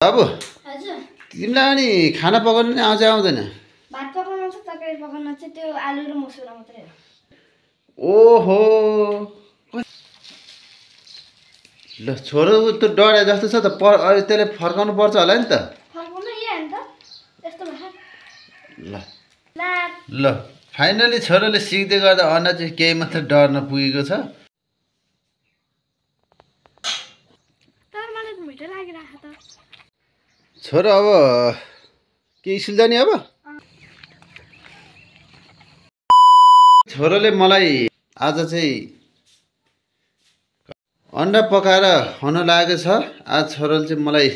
बाबु हजुर तिमीलाई अनि खाना पकाउनु नि आउँछ आउँदैन? भात पकाउन आउँछ, तरकारी पकाउन चाहिँ त्यो आलु र मसुरा मात्रै हो। ओहो ल छोरो त डढे जस्तो छ त अहिले त्यसले फर्काउनु पर्छ होला नि त। फर्काउन यहाँ नि त यस्तो भन्छ। ल ला ल फाइनली छोरोले सिक्दै गर्दा अन्ना चाहिँ केही मात्र डर्न पुगेको छ। तर मलाई त मिठो लागिरहेको त। छोरो अब के स्कुल जाने अब? छोरोले मलाई आज चाहिँ अन्डा पकाएर खुवाउन लागेको छ। आज छोरोले चाहिँ मलाई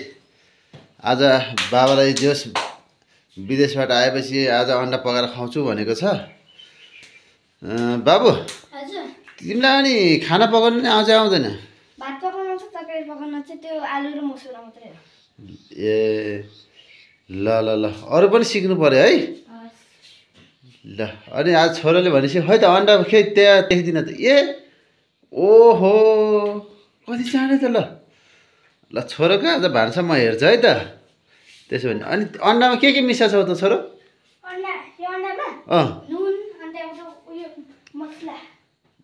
आज बाबालाई जस विदेशबाट आएपछि आज अन्डा पकाएर खुवाउँछु भनेको छ। बाबु हजुर तिमीलाई अनि खाना पकाउनु नि आउँछ आउँदैन? भात पकाउन आउँछ, तरकारी पकाउन चाहिँ त्यो आलु र मसुरा मात्रै हो। ए ल ल ल अरू पनि सिक्नु पर्यो है। ल अनि आज छोरोले भनेपछि खै त अन्डा खै त्यहाँ देख्दिनँ त। ए ओहो कति चाँडै त। ल ल छोरोको आज भान्सा म हेर्छु है त। त्यसो भने अनि अन्डामा के मिसाछौ त छोरो? अन्डा यो अन्डामा नुन अनि त्यहाँबाट उयो मसला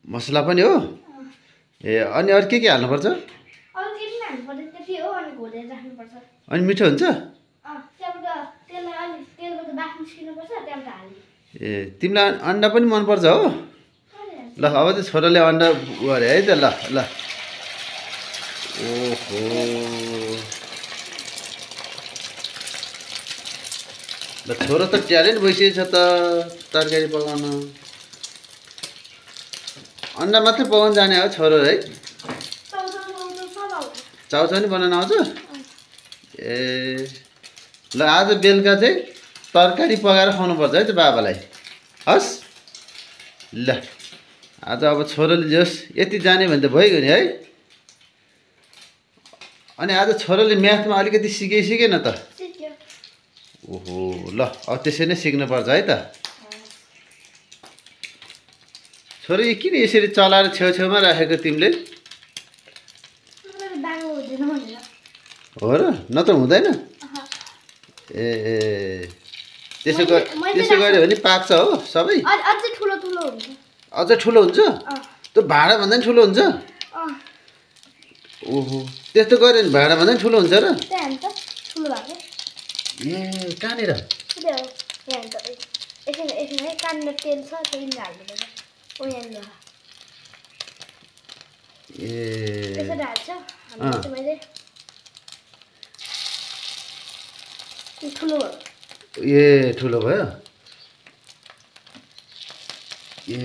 मसला पनि हो। ए अनि अरू के हाल्नुपर्छ? अरू केही पनि हाल्नुपर्छ, त्यति हो। अनि घोलेर राख्नुपर्छ। अनि मिठो हुन्छ? त्यहाँबाट त्यसलाई अलिक तेलबाट बाफ निस्किनुपर्छ, त्यहाँबाट हाल्नु। ए तिमीलाई अन्डा पनि मनपर्छ हो? ल अब चाहिँ छोराले अन्डा गरे है त। ल ल ओहो ल छोरो त ट्यालेन्ट भइसकेको छ त तरकारी पकाउन। अन्डा मात्रै पकाउनु जाने हो छोरो है? चाउचाउ नि बनाउन आउँछ? ए ल आज बेलुका चाहिँ तरकारी पकाएर खुवाउनुपर्छ है त बाबालाई। हस् ल आज अब छोरोले जस यति जाने भने त भइगयो नि है। अनि आज छोरोले म्याथमा अलिकति सिकेन त? ओहो ल अब त्यसै नै सिक्नुपर्छ है त। छोरो यो किन यसरी चलाएर छेउछेउमा राखेको तिमीले? हो र नत्र हुँदैन? ए त्यसो गऱ्यो भने पाक्छ हो सबै? अझै ठुलो ठुलो हुन्छ। अझ ठुलो हुन्छ? त्यो भाँडा भन्दा नि ठुलो हुन्छ? ओहो त्यस्तो गऱ्यो भने भाँडा भन्दा नि ठुलो हुन्छ र? ठुलो भएको ए कहाँनिर? यसरी कानमा तेल छ, तेल हाल्नुपर्छ। ए त्यसरी हाल्छ। मैले ठुलो ए ठुलो भयो। ए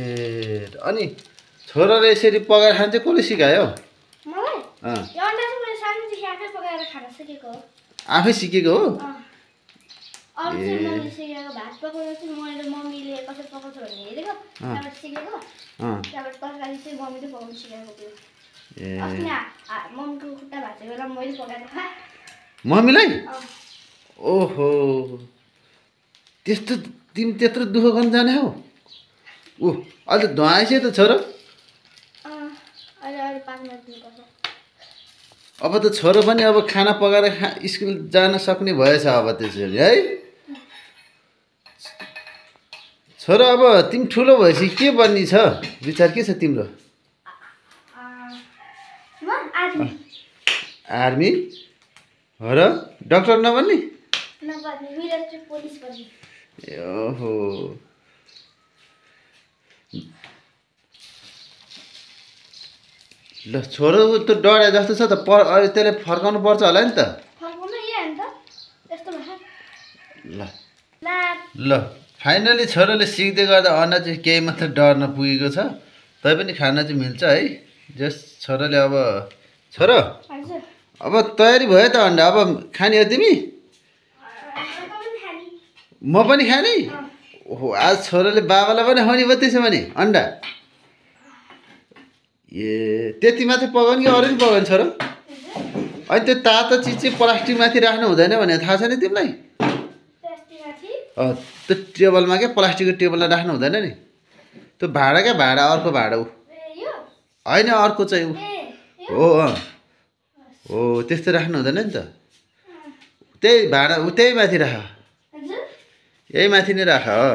अनि छोराले यसरी पकाएर खान चाहिँ कसले सिकायो? मलाई यो अन्डा चाहिँ मैले सानोदेखि आफै पकाएर खान सिकेको हो। आफै सिकेको हो? अरू चाहिँ मैले सिकेको भात पकाउन चाहिँ मैले मम्मीले कसरी पकाउँछ भन्ने हेरेको, त्यहाँबाट सिकेको। त्यहाँबाट तरकारी चाहिँ मम्मीले पकाउनु सिकाएको थियो। अस्ति मम्मीको खुट्टा भएको बेला मैले पकाएको खा। मम्मीलाई? ओहो त्यस्तो तिमी त्यत्रो दुःख गर्नु जाने हौ? ऊ अहिले त धुवाएछ त छोरो। अब त छोरो पनि अब खाना पकाएर स्कुल जान सक्ने भएछ अब त्यसरी है। छोरो अब तिमी ठुलो भएपछि के बन्ने छ विचार के छ तिम्रो? आर्मी हो र? डक्टर नबन्ने? ओहो ल छोरो त डढे जस्तो छ त अहिले त्यसले फर्काउनु पर्छ होला नि त। ल ल फाइनली छोरोले सिक्दै गर्दा अन्डा चाहिँ केही मात्र डर्न पुगेको छ। तैपनि खान चाहिँ मिल्छ है। जस छोरोले अब छोरो अब तयारी भयो त अन्डा अब खाने हो तिमी? म पनि खाने? ओहो आज छोरोले बाबालाई पनि खुवाउने भयो त्यसो भने अन्डा? ए त्यति मात्रै पकाउने कि अरू पनि पकाउने छोरो? अनि त्यो तातो चिज चाहिँ प्लास्टिकमाथि राख्नु हुँदैन भने थाहा छैन तिमीलाई? त्यो टेबलमा क्या प्लास्टिकको टेबलमा राख्नु हुँदैन नि। त्यो भाँडा क्या भाँडा अर्को भाँडा ऊ होइन अर्को चाहिँ ऊ हो हो त्यस्तो राख्नु हुँदैन नि त। त्यही भाँडा त्यही माथि राख हजुर यही माथि नै राख हो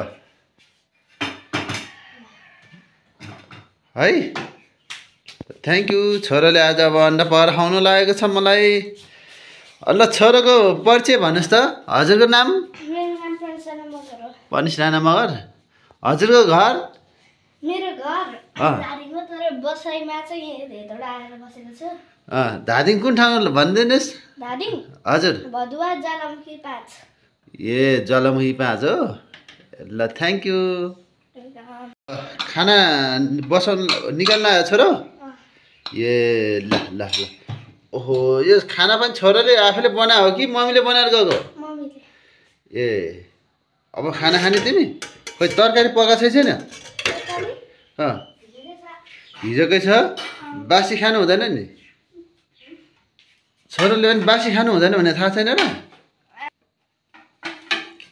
है थ्याङ्क यू छोराले आज अब अन्डा पकाउनु लागेको छ मलाई ल छोराको परिचय भन्नुहोस् त हजुरको नाम मेरो नाम प्रसन्न मगर हो पनिस राणा मगर हजुरको घर मेरो घर अँ। धादिङमा तर बसाइमा चाहिँ यहाँ धेरैवटा आएर बसेको छु धादिङ कुन ठाउँ भनिदिनुहोस् धादिङ हजुर भदुवा जालमुखी 5 ए जलमुही 5 हो ल थ्याङ्क यू खाना बसाउनु निकाल्न आयो छोरो ए ल ल ल ओहो यो खाना पनि छोराले आफैले बनायो हो कि मम्मीले बनाएर गएको मम्मीले ए अब खाना खाने तिमी खोइ तरकारी पकाएको छैन तरकारी अँ हिजोकै छ। हिजोकै छ बासी खानु हुँदैन नि छोरोले पनि बासी खानु हुँदैन भने थाहा छैन र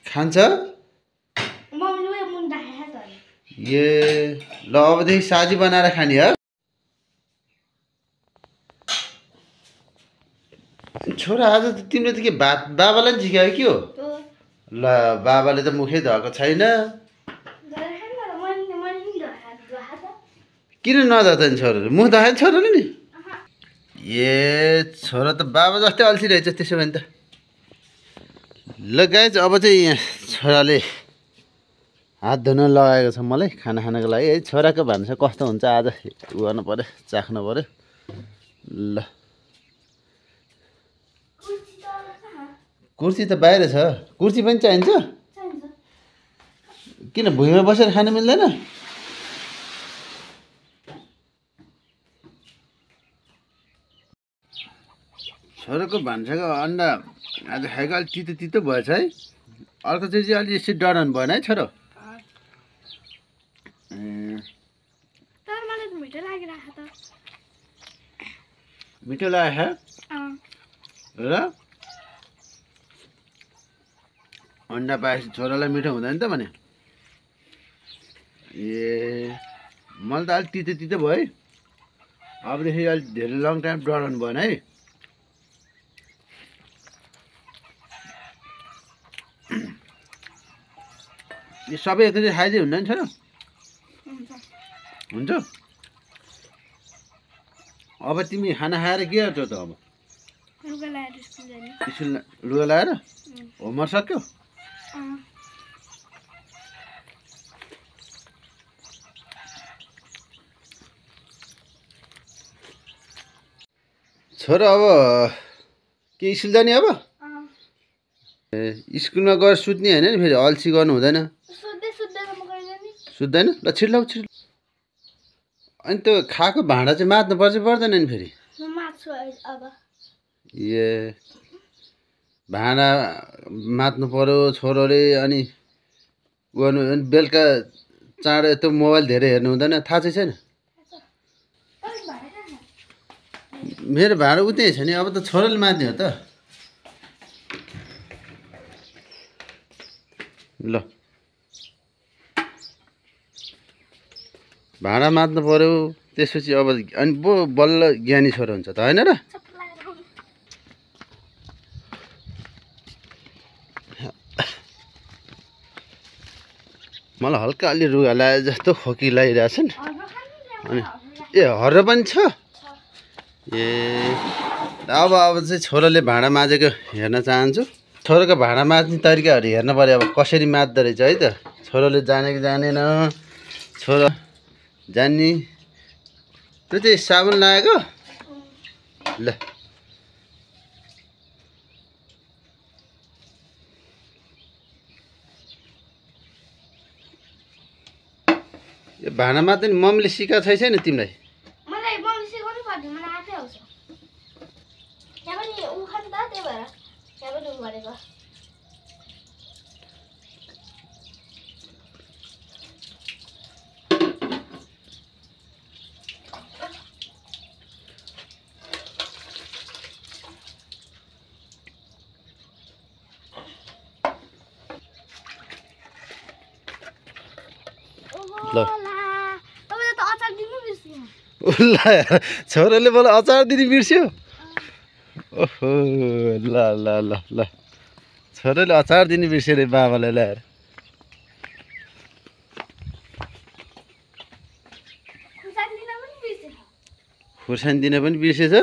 खान्छ मम्मीले उयो मुन्टा खायो त ए ल अबदेखि साजी बनाएर खाने हो छोरा आज त तिमीले त के भात बाबालाई पनि झिकायो कि हो हो ल बाबाले त मुखै धोएको छैन गएर खानु न मैले नि धोहा त किन नधो त नि छोराले मुख धोयो नि छोराले नि ए छोरा त बाबा जस्तै अल्छी रहेछ त्यसो भने त ल गाइज अब चाहिँ यहाँ छोराले हात धुन लगाएको छ मलाई खाना खानको लागि है छोराको भान्सा कस्तो हुन्छ आज उ गर्नु पऱ्यो चाख्नु पऱ्यो ल कुर्सी त कहाँ कुर्सी त बाहिर छ कुर्सी पनि चाहिन्छ चाहिन्छ किन भुइँमा बसेर खानु मिल्दैन छोराको भान्साको अन्डा आज खाएको अलिक तितो तितो भएछ है अर्कोचोटि चाहिँ अलिक यसरी डराउनु भएन है छोरो तर मलाई त मिठो लागिरहेको त मिठो लाग्यो र अन्डा पाएपछि छोरालाई मिठो हुँदैन त भने ए मलाई त अलिक तितो तितो भयो है अबदेखि अलिक धेरै लङ टाइम डराउनु भएन है यो सबै एकचोटि खाइदिए हुँदैन छोरा हुन्छ अब तिमी खाना खाएर के गर्छौ त अब लुगा लगाएर स्कुल जाने स्कुल लुगा लगाएर होमवर्क सक्यो छोरा अब के स्कुल जाने अब ए स्कुलमा गएर सुत्ने होइन नि फेरि अल्छी गर्नु हुँदैन सुत्दै सुत्दै म कहिले नि सुत्दैन ल छिटो छिटो अनि त्यो खाएको भाँडा चाहिँ माझ्नु पर्छ पर्दैन नि फेरि म माग्छु अब ए भाँडा माझ्नु पऱ्यो छोरोले अनि गर्नु अनि बेलुका चाँडो यत्रो मोबाइल धेरै हेर्नु हुँदैन थाहा चाहिँ छैन मेरो भाँडा उतै छ नि अब त छोरोले माझ्ने हो त ल भाँडा माझ्नु पऱ्यो त्यसपछि अब अनि पो बल्ल ज्ञानी छोरो हुन्छ त होइन र मलाई हल्का अलि रुगा लाए जस्तो खोकी लागिरहेछन् अनि ए हर्र पनि छ ए अब चाहिँ छोराले भाँडा माझेको हेर्न चाहन्छु छोराको भाँडा माझ्ने तरिकाहरू हेर्न पऱ्यो अब कसरी माझ्दो रहेछ है त छोराले जानेको जानेन छोरा जान्ने त्यो चाहिँ साबुन लगाएको ल यो भाँडा माझ्दैन मम्मीले सिकाएको छैन तिमीलाई मलाई मम्मी सिकाउनु पर्दैन मलाई आफै आउँछ त्यहाँ पनि उखान त त्यही भएर त्यहाँ पनि उ गरेको ल तपाईँले त अचार दिनु बिर्सिनु ल छोराले मलाई अचार दिने बिर्स्यो ओहो ल ल ल ल छोराले अचार दिने बिर्स्यो रे बाबालाई ल्याएर। खोर्सानी दिन पनि बिर्सेछ।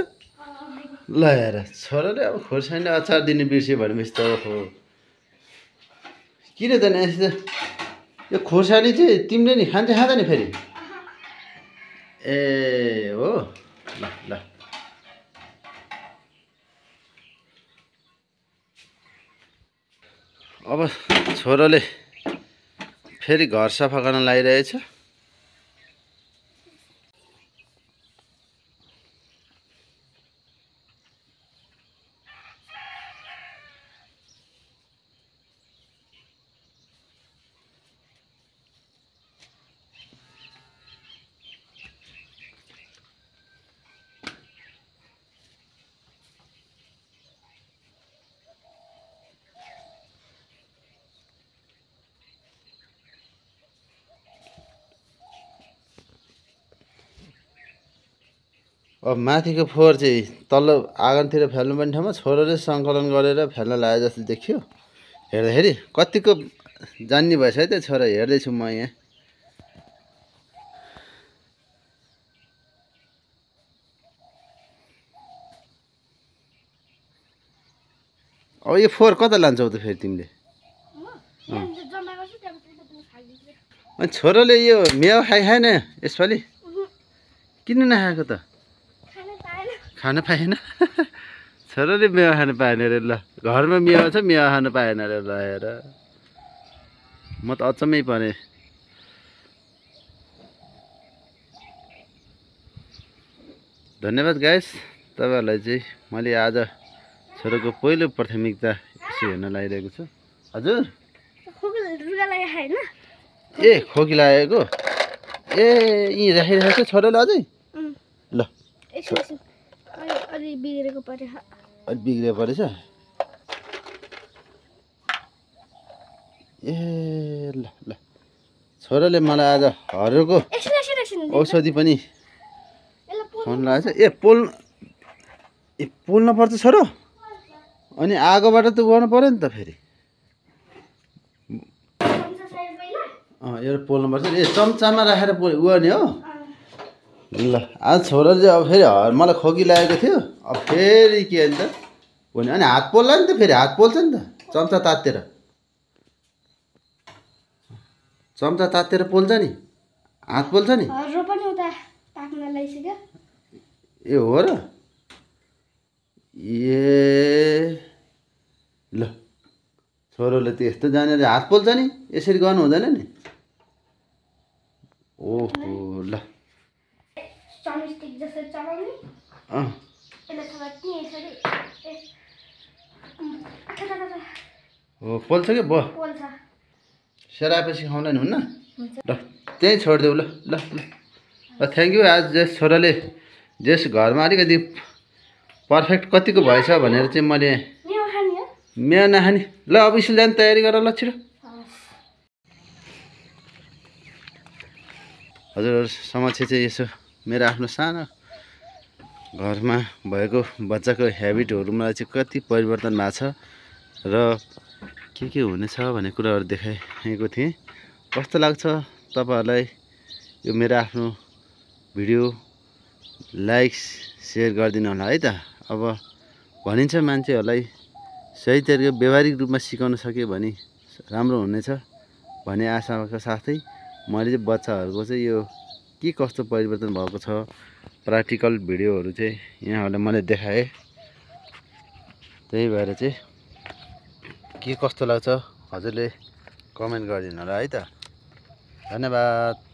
ल हेर छोराले अब खोर्सानीले अचार दिने बिर्स्यो भनेपछि त हो किन त यस्तो यो खोर्सानी चाहिँ तिमीले नि खाँदैन नि फेरि। ए हो ल ल अब छोराले फेरि घर सफा गर्न लागिरहेछ। अब माथिको फोहोर चाहिँ तल्लो आँगनतिर फ्याल्नुपर्ने ठाउँमा छोराले सङ्कलन गरेर फ्याल्न लाए जस्तो देखियो हेर्दाखेरि। कतिको जान्ने भएछ है त छोरा, हेर्दैछु म यहाँ। अब यो फोहोर कता लान्छौ त फेरि तिमीले? अनि छोराले यो मेवा खाएन यसपालि? किन नखाएको त? खान पाएन। छोराले मेवा खानु पाएन अरे। ल घरमा मेवा छ, मेवा खानु पाएन अरे। ल हेर म त अचम्मै परेँ। धन्यवाद गाइस, तपाईँहरूलाई चाहिँ मैले आज छोराको पहिलो प्राथमिकता यसो हेर्न लागिरहेको छु। हजुर ए खोकी लागेको ए यहीँ राखिरहेको छ छोराले अझै। ल अलि बिग्रेको परेछ। ए ल ल छोराले मलाई आज हरुको औषधि पनि फोन लगाएछ। ए पोल्न पर्छ छोरो। अनि आगोबाट त गर्नु पर्यो नि त फेरि। यो पोल्नुपर्छ। ए चम्चामा राखेर उयो हो। ल आज छोराले चाहिँ अब फेरि मलाई खोकी लागेको थियो। अब फेरि के अन्त भने अनि हात पोल्ला नि त फेरि। हात पोल्छ नि त चम्चा तातेर पोल्छ नि, हात पोल्छ नि। ए हो र? ए ल छोरोले त यस्तो जानेर हात पोल्छ नि, यसरी गर्नु हुँदैन नि। ओहो ल हो पोल्छ कि भयो सेराएपछि खाउँला नि हुन्न। ल त्यहीँ छोडिदेऊ। ल ल ल थ्याङ्क यू। आज जस छोराले जस घरमा अलिकति पर्फेक्ट कतिको भएछ भनेर चाहिँ मैले मेवा नखाने। ल अब स्कुल जाने तयारी गर ल छिटो। हजुर समक्ष चाहिँ यसो मेरो आफ्नो सानो घरमा भएको बच्चाको ह्याबिटहरू मलाई चाहिँ कति परिवर्तन भएको छ र के हुनेछ भन्ने कुराहरू देखाएको थिएँ। कस्तो लाग्छ तपाईँहरूलाई यो मेरो आफ्नो भिडियो? लाइक सेयर गरिदिनु होला है त। अब भनिन्छ मान्छेहरूलाई सही तरिका व्यवहारिक रूपमा सिकाउन सक्यो भने राम्रो हुनेछ भन्ने आशाका साथै मैले चाहिँ बच्चाहरूको चाहिँ यो के कस्तो परिवर्तन भएको छ प्र्याक्टिकल भिडियोहरू चाहिँ यहाँहरूलाई मैले देखाएँ। त्यही भएर चाहिँ के कस्तो लाग्छ हजुरले कमेन्ट गरिदिनु होला है त। धन्यवाद।